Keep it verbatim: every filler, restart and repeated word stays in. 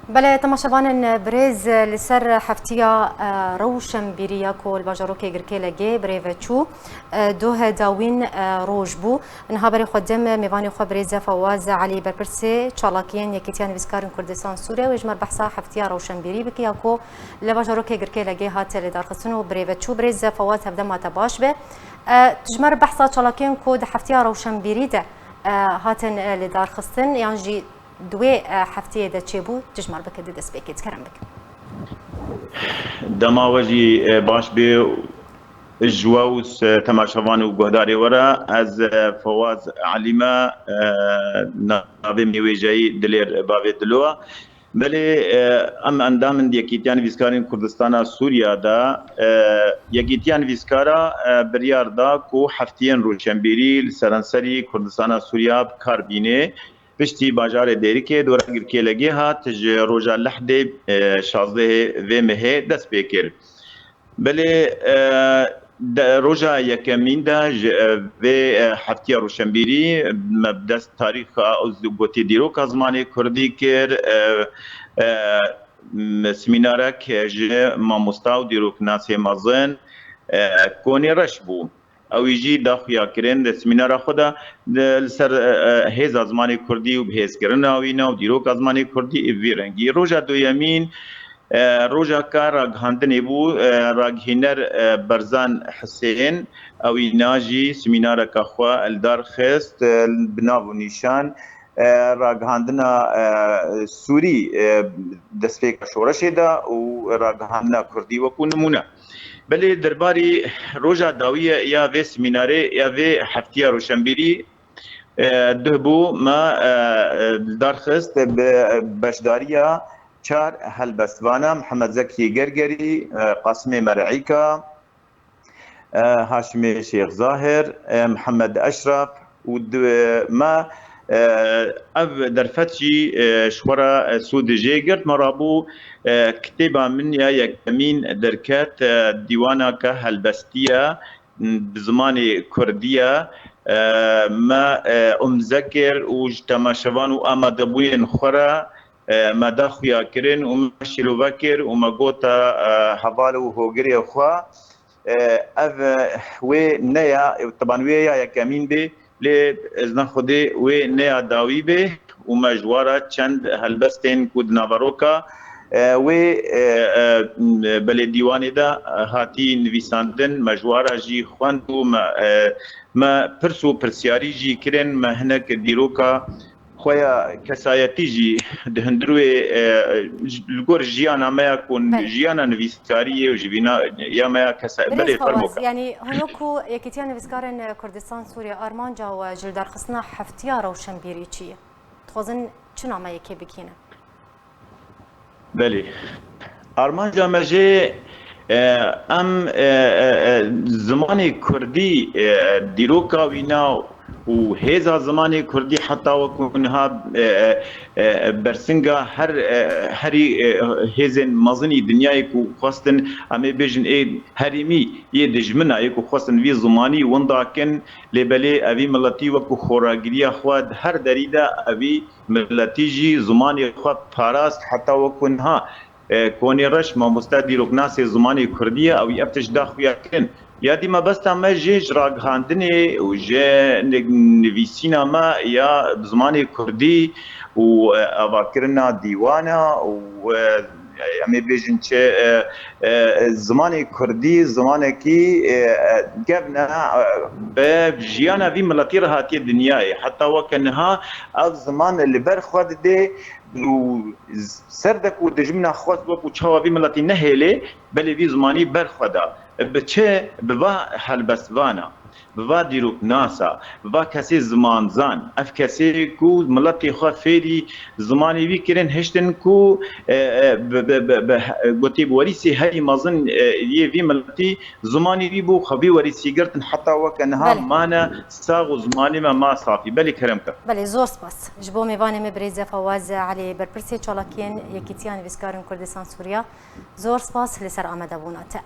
Belê, temaşevanên birêz, li ser heftiya, e, rewşenbîrî ya ku li bajarokê Girkê Legê birêve çû, e, duh dawîn, e, roj bû. Niha berê xwe dim mêvanê xwe birêz Fawaz Elî, berpirsê çalakiyên Yekîtiya Nivîskarên Kurdistan Sûriye, wê ji me re behsa heftiya rewşenbîrî bike ya ku li bajarokê Girkê Legê hate lêdarxistin û birêve çû. Birêz Fawaz, hevdema te baş be. E, tu ji me re behsa çalakiyên ku di heftiya rewşenbîrî de, e, hatin, e, lêdarxistin yan jî di wê, e, hefteyê de çêbû, tu ji me re bike di destpêkê, kerem bike. Dema we jî, e, baş bê ji we û s-, temaşevan û guhdarê we re. Ez, e, Fawaz Elî me, e, navê min ê wêjeyî Dilêr Bavê Dilo. Belê, e, em endam in di Yekîtiya Nivîskarên Kurdistana Sûriya de. E, Yekîtiya Nivîskara, e, biryar da ku heftiyên rewşenbîrî li seranserî Kurdistana Sûriya bi kar bîne. Piştî bajarê Dêrikê, dora Girkêlegê hat, ji roja Lehdê, e, şazdehê vê mehê dest pê kir. Belê, e, de, roja yekemîn de ji, e, vê, e, heftiya rewşenbîrî me bi dest tarîxa û gotî dîroka zimanê kurdî kir, e, e, m-, semînarek ji mamosta û dîroknasê mezin, e, Konê Reş bû. Ewî jî da xuyakirin di semînara xwe de, de li ser, e, e, hêza zimanê kurdî û bihêzkirina wî ne û dîroka zimanê kurdî ê vî rengî. Roja duyemîn, e, rojaka ragihandinê bû, e, ragihîner, e, Berzan Hisên, ewî na jî semînareka xwe li dar xist, e, bi nav û nîşan, e, ragihandina, e, Sûrî, e, destpêka şoreşê de û ragihandina Kurdî wekû nimûne. Belê derbarî roja dawî ye ya vê semînarê ya vê heftiya rewşenbîrî, e, duh bû me, e, e, li dar xist bi beşdariya çar helbestvana Mihemed Zekî Gergerî, e, Qasimê Mer'îka, e, Haşimê Şêx Zahir, e, Mihemed Eşref û di-, me, e, ev derfet jî, e, ji xwe re, e, sûd jê girt. Me rabû, e, kitêba min ya yekemîn derket, e, dîwaneke helbestî ye, bi zimanê kurdî ye. E, me, e, umze kir û ji temaşevan û amadebûyên xwe re, e, me da xuyakirin û me şîrove kir û me gota, e, heval û hogirê xwe. E, ev, e, wê ne ya, teban wê ya yekemîn bê, lê ez na Xwedê wê ne ya dawî bê û me ji wa re çend helbestên ku di naveroka, e, wê, e, e, belê dîwanê de hatî nivîsandin, me ji wa re jî xwend û me, e, me pirs û pirsyarî jî kirin, me hinek dîroka xwe ya kesayetî jî di hundir wê, e, ji, li gor jiyana me ya ku Belê. jiyana nivîskariyê û jivîna ya me ya kesa-, Birêz belê, Fawaz, fermoka. Yanî hûn wekû Yekîtiya Nivîskarên Kurdistan Sûriye, armanca we ji lidarxistina heftiya rewşenbîrî çi ye? Dixwazin çi nameyekê bikînin? Belê. Armanca me jê, e, em, e, e, e, zimanê kurdî, e, dîroka wîna û hêza zimanê kurdî heta wekû niha, e, e, e, bersinga her, e, herî, e, hêzên mezinî dinyayê ku xwestin, em ê bêjin ê herêmî, yê dijmina yê ku xwestin vî zimanî winda kin, lê belê evî miletî wekû xoragiriya xwe di her derî de evî miletî jî zimanê xwe parast heta wekû niha. E, Konê Reş mamoste dîroknasê zimanê kurdî ye, ewî ev tişt da xuya kirin. Ya dî mebesta me jê ji ragihandinê û ji ni-, nivîsîna me ya bi zimanê kurdî û, e, avakirina dîwana û, e, em ê bêjin çi, e, e, zimanê kurdî zimanekî, e, e, kevne, e, bi jiyana vî miletî re hatiye dinyayê. Heta weke niha ev ziman li ber xwe didê û ser de ku dijmina xwest wekû çawa vî miletî nehêlê, belê vî zimanî ber xwe da. Bi çi? Bi va helbestvana, bi va dîroknasa, bi va kesê zimanzan. Ev kesê ku miletê xwe fêrî zimanê wî kirin, hiştin ku, e, e, bi, bi, bi, bi, gotî bi werîsî herî mezin, e, yê vî miletî zimanê wî bû, xwe vî werîsî girtin heta weke niha Belê. mane sax û zimanê me ma safî. Belê kerem ke. Belê, zor spas. Ji bo mêvanê me birêz Fawaz Elî, berpirsê çalakiyên Yekîtiya Nivîskarên Kurdistan Sûriya, zor spas li ser amadebûna te.